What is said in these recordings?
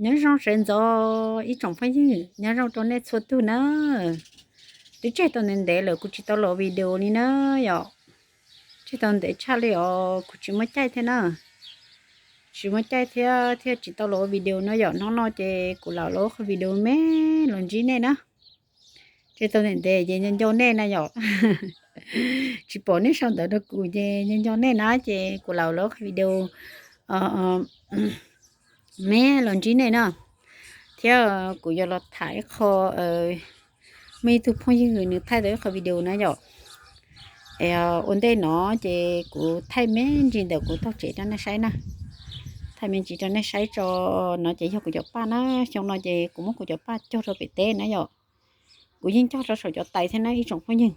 Nyob zoo sawv ntxov ib tsoom phooj ywg, nyob zoo rau nej txhua tug na. Twb tseg tau ntev ntev lawm kuv tsis tau los video li na yom. Tseg tau ntev tshaj li os, kuv tsis muaj caij thiab na. Tsis muaj caij thiab thiaj tsis tau los ua video no yom. Hnub no ces kuv lam los ua qhov video me los ntsib nej na. Tseg tau ntev ntev ces nco nco nej na yom. Tsis pom nej sau ntawv rau kuv ces nco nco nej na ces kuv lam los ua qhov video me los ntsib nej na. Thiab kuv yuav los tham ib qho, muaj ib tug phooj ywg nws thaij tau ib qho video na yom. Ua ntej no ces kuv thaij me ntsis ntawm kuv tog tsev rau nej saib na. Thaij me ntsis rau nej saib tso. No ces yog kuv cov paj na, xyoo no ces kuv muab kuv cov paj cog rau pem teb na yom. Kuv yeej cog rau saum cov tais thiab na ib tsoom phooj ywg.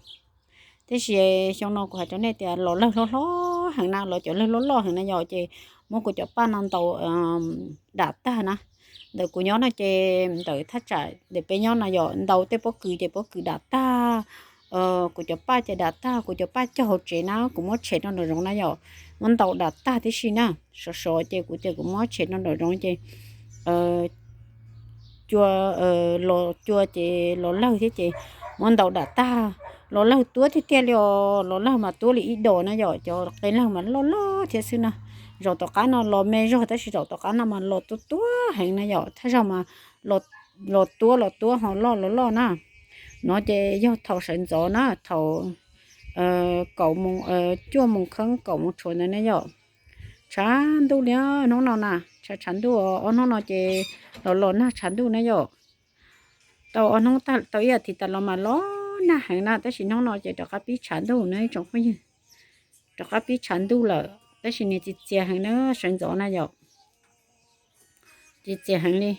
Tab sis xyoo no kuv hais rau nej tias los lawg hlob hlob heev na, los cov lawg loj loj heev na yom, ces muab kuv cov paj no ntaus dam tag na. Ntawm kuv nyob no ces ntawm thaj tsam ntawm peb nyob no yom, ntaus tej pob kws ces pob kws dam tag, kuv cov paj ces dam tag, kuv cov paj cog hauv tsev na, kuv muab tshem rau nraum zoov na yom, muab ntaus dam tag tib si na. Sov sov ces kuv tias kuv muab tshem rau nraum zoov ces cua, los cua ces los lawg thiab ces muab ntaus dam tag, los lawg tuab tiag tiag li os, los lawg mas tuab li ib dos na yom, cov qe lawg mas loj loj thiab xwb na. Zaum tom qab no los me zog tab sis zaum tom qab no mas los tuab tuab heev na yom, thaj zaug mas los tuab los tuab ho loj los loj na. No ces yog thaum sawv ntxov na, thaum kaum moos, cuaj moos kheeb kaum moos tshuav ntawd na yom. Tshav ntuj li hnub no na, tshav tshav ntuj, ob hnub no ces los los nag tshav ntuj na yom. Tau ob hnub, tau ib as thiv tas los mas los nag heev na, tab sis hnub no ces rov qab pib tshav ntuj na ib tsoom phooj ywg. Rov qab pib tshav ntuj lawm tab sis nws txias txias heev na, sawv ntxov na yom. Txias txias heev li.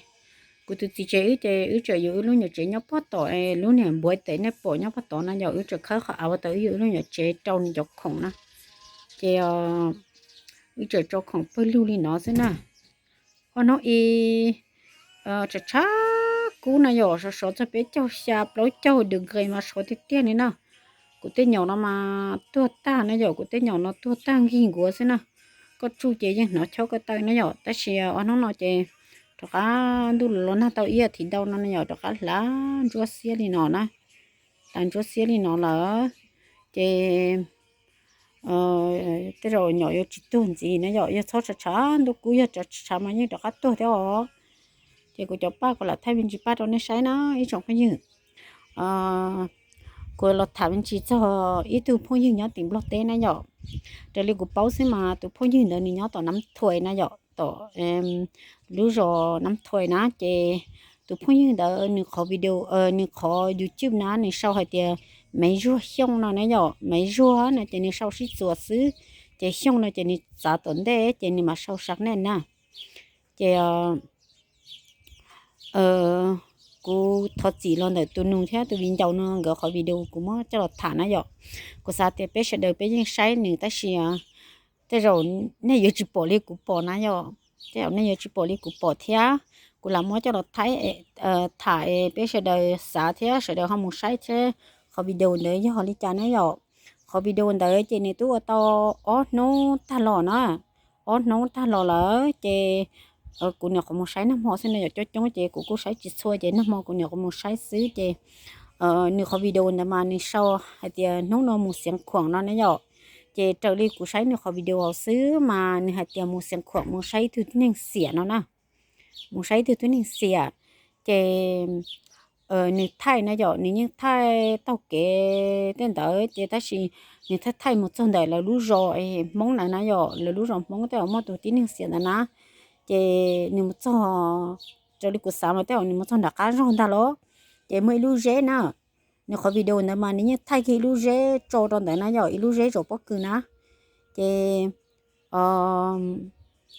Kuv tus txiv tsev wb ces wb tseem yuav wb lub nyuam tsev nyob pog tom, lub niag npuav tes nej pom nyob pog tod na yom, wb tseem khawb qhov av ua tau wb yuav wb lub nyuam tsev rau nws cov khoom na. Ces wb tseem rau khoom pawg lug li no xwb na. Ob hnub ib tshav tshav kub na yom, sov sov txog peb caug xya plaub caug degree mas sov tiag tiag li na. Kuv tej nyom no mas tuag tag na yom, kuv tej nyom no tuag tag nkig nkuav xwb na. Koj tsuj ces yeej hnov chob koj taw na yom, tab sis ob hnub no ces rov qab ntuj los nag tau ib as thiv ntau no na yom, rov qab hlav ntsuab xiab li no na. Hlav ntsuab xiab li no lawm ces tej zaum nyom yuav tsis tuag ntxiv na yom, yog txhob tshav tshav ntuj kub, yog tshav tshav mas yeej rov qab tuag thiab os. Ces kuv cov paj kuv lam thaij me ntsis paj rau nej saib na ib tsoom phooj ywg. Kuv los tham me ntsis txog ib tug phooj ywg nyob tim Nplog teb na yom. Raws li kuv paub xwb mas tus phooj ywg ntawd nws nyob tom Nab Thuais na yom, tom lub zos Nab Thuais na. Ces tus phooj ywg ntawd nws qhov video, nws qhov YouTube na nws sau hais tias Maiv Zuag Xyooj no na yom. Maiv Zuag no ces nws sau sib txuas xwb, ces Xyooj no ces nws txav tom ntej ces nws mam sau sam nej na. Ces kuv thov txim los ntawm tus nus thiab tus viv ncaus no nkawd qhov video kuv muab coj los tham na yom. Kuv xav tias peb sawv daws peb yeej saib nws tab sis tej zaum nej yuav tsis pom li kuv pom na yom. Tej zaum nej yuav tsis pom li kuv pom thiab. Kuv lam muab coj los tham es peb sawv daws xav thiab sawv daws ho mus saib thiab qhov video ntawd yog li cas na yom. Qhov video ntawd ces nws twb ua tau ob hnub tag los na. Ob hnub tag los lawm ces kuv nyuam qhuav mus saib nag hmo xwb na yom, coob coob ces kuv kuj saib tsis txhua ces nag hmo kuv nyuam qhuav mus saib xwb ces nws qhov video ntawd mas nws sau hais tias hnub no mus Xiav Khuam no na yom. Ces raws li kuv saib nws qhov video xwb mas nws hais tias mus Xiav Khuam mus saib ib tug tib neeg xiam no na. Mus saib ib tug tib neeg xiam ces nws thaij na yom, nws yeej thaij taug kev tej ntawd ces tab sis nws thaij thaij mus txog ntawm lawv lub zos Hmoob ntawd na yom, lawv lub zos Hmoob tej zaum muaj tus tib neeg xiam ntawd na. Ces nws mus txog, raws li kuv xav mas tej zaum nws mus txog nram qab zog ntag los, ces muaj ib lub zeb na. Nws qhov video ntawd mas nws yeej thaij kiag ib lub zeb tso rau ntawd na yom, ib lub zeb zaum pob kws na. Ces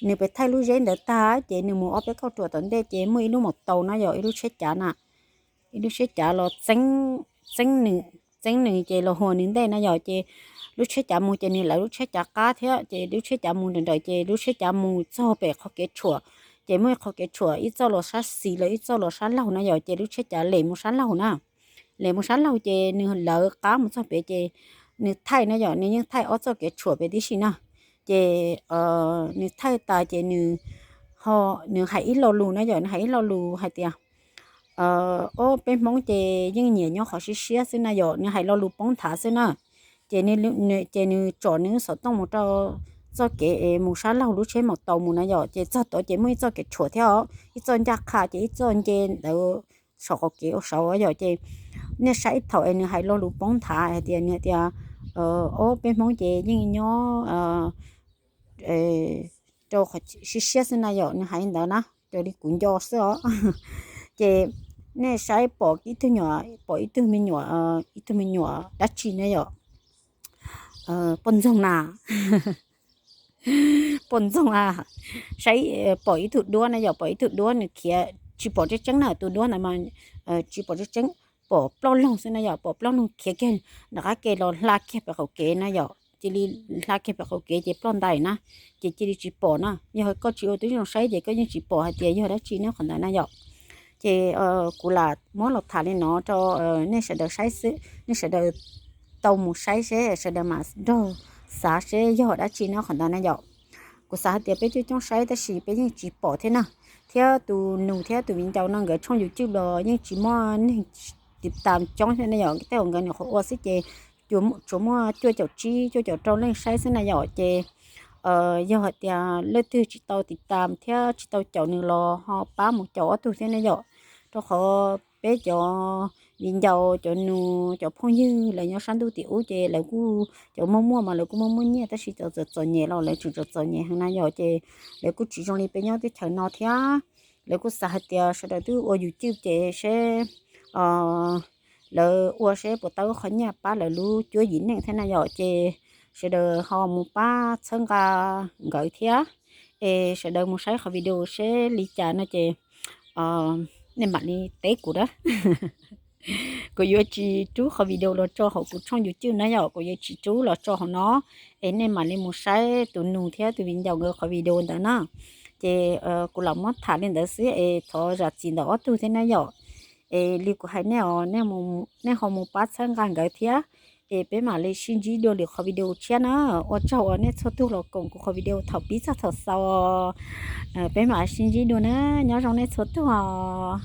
nws pem thaij lub zeb ntawd tag ces nws mus ob peb kauj ruam tom ntej ces muaj ib lub maum taus na yom, ib lub tsheb cav na, ib lub tsheb cav los txeeb nws, txeeb nws ces los hua nws ntej na yom. Ces lub tsheb cav mus ces nws lawv lub tsheb cav qab thiab ces lub tsheb cav mus nrawm nrawm ces lub tsheb cav mus txog pem qhov kev tshuam. Ces muaj ib qhov kev tshuam ib txoj los sab xis los ib txoj los sab laug na yom, ces lub tsheb cav lem mus sab laug na. Lem mus sab laug ces nws lawv qab mus txog pem ces nws thaij na yom, nws yeej thaij ob txoj kev tshuam pem tib si na. Ces nws thaij tas ces nws nws hais ib lo lus na yom, nws hais ib lo lus hais tias, ob peb Hmoob ces yeej nyiam nyob qhov siab siab xwb na yom, nws hais lo lus poob nthav xwb na. Ces, ces nws tsom nws xov tooj mus rau txoj kev es mus sab laug lub tsheb maus taus mus na yom, ces txog tod ces muaj ib txoj kev tshuam thiab os, ib txoj ncaj qha ces ib txoj nce ntawd saum qaum kev ua saud yom. Ces nej saib thaum es nws hais lo lus poob nthav hais tias, nws tias, ob peb Hmoob ces yeej nyob rau qhov siab siab xwb na yom, nws hais ntawd na, raws li kuv nco xwb os. Ces nej saib pom ib tug me nyuam, pom ib tug me nyuam, ib tug me nyuam dab tsi na yom, poj ntxoog na, poj ntxoog a, saib, pom ib tug duab na yom, pom ib tug duab nws khiav tsis pom tseeb tseeb na, tus duab ntawd mas tsis pom tseeb tseeb, pom ploj loog xwb na yom, pom ploj loog khiav kiag nram qab ke los hla kiag pem qaum kev na yom, cia li hla kiag pem qaum kev ces ploj ntais na, ces cia li tsis pom na. Yog koj tsis ua tib zoo saib ces koj yeej tsis pom hais tias yog dab tsi nyob qhov ntawd na yom. Ces kuv lam muab los tham li no rau nej sawv daws saib xwb, nej sawv daws tau mus saib seb sawv daws mam nrog xav seb yog dab tsi nyob qhov ntawd na yom. Kuv xav hais tias peb coob coob saib tab sis peb yeej tsis pom thiab na, thiab tus nus thiab tus viv ncaus no nkawd tshooj YouTube los yeej tsis muaj neeg tiv tam coob thiab na yom, tej uas nkawd nyuam qhuav ua xwb ces tsuas muaj cuaj caum tsib cuaj caum rau leej saib xwb na yom. Ces yog hais tias leej twg tsis tau tiv tam thiab tsis tau caum nws los ho pab mus caum ob tug thiab na yom, rau qhov peb cov viv ncaus, cov nus, cov phooj ywg lawv nyob sab ntuj tim ub ces lawv kuj, cov muaj muaj mas lawv kuj muaj muaj nyiaj tab sis cov txom txom nyem los lawv tseem txom txom nyem heev na yom, ces lawv kuj tsis zoo li peb nyob teb chaws no thiab. Lawv kuj xav hais tias sawv daws twb ua YouTube ces seb lawv ua seb puas tau qhov nyiaj pab lawv lub cuab yim neej thiab na yom, ces sawv daws ho mus pab txhawb nqa nkawd thiab. Es sawv daws mus saib qhov video seb li cas no ces nej mam li teb kuv na. Kuv yuav tsis rub qhov video los tso hauv kuv tshooj YouTube na yom, kuv yuav tsis rub los tso hauv no, es nej mam li mus saib tus nus thiab tus viv ncaus nkawd qhov video ntawd na. Ces kuv lam muab tham li ntawd xwb es thov zam txim ntawm ob tug thiab na yom. Es li kuv hais nej os, nej ho mus pab txhawb nqa nkawd thiab, es peb mam li sib ntsib dua lwm qhov video tshiab na. Ua tsaug uas nej txhua tug los koom kuv qhov video thaum pib txog thaum xaus. Peb mam sib ntsib dua na, nyob zoo nej txhua tug os.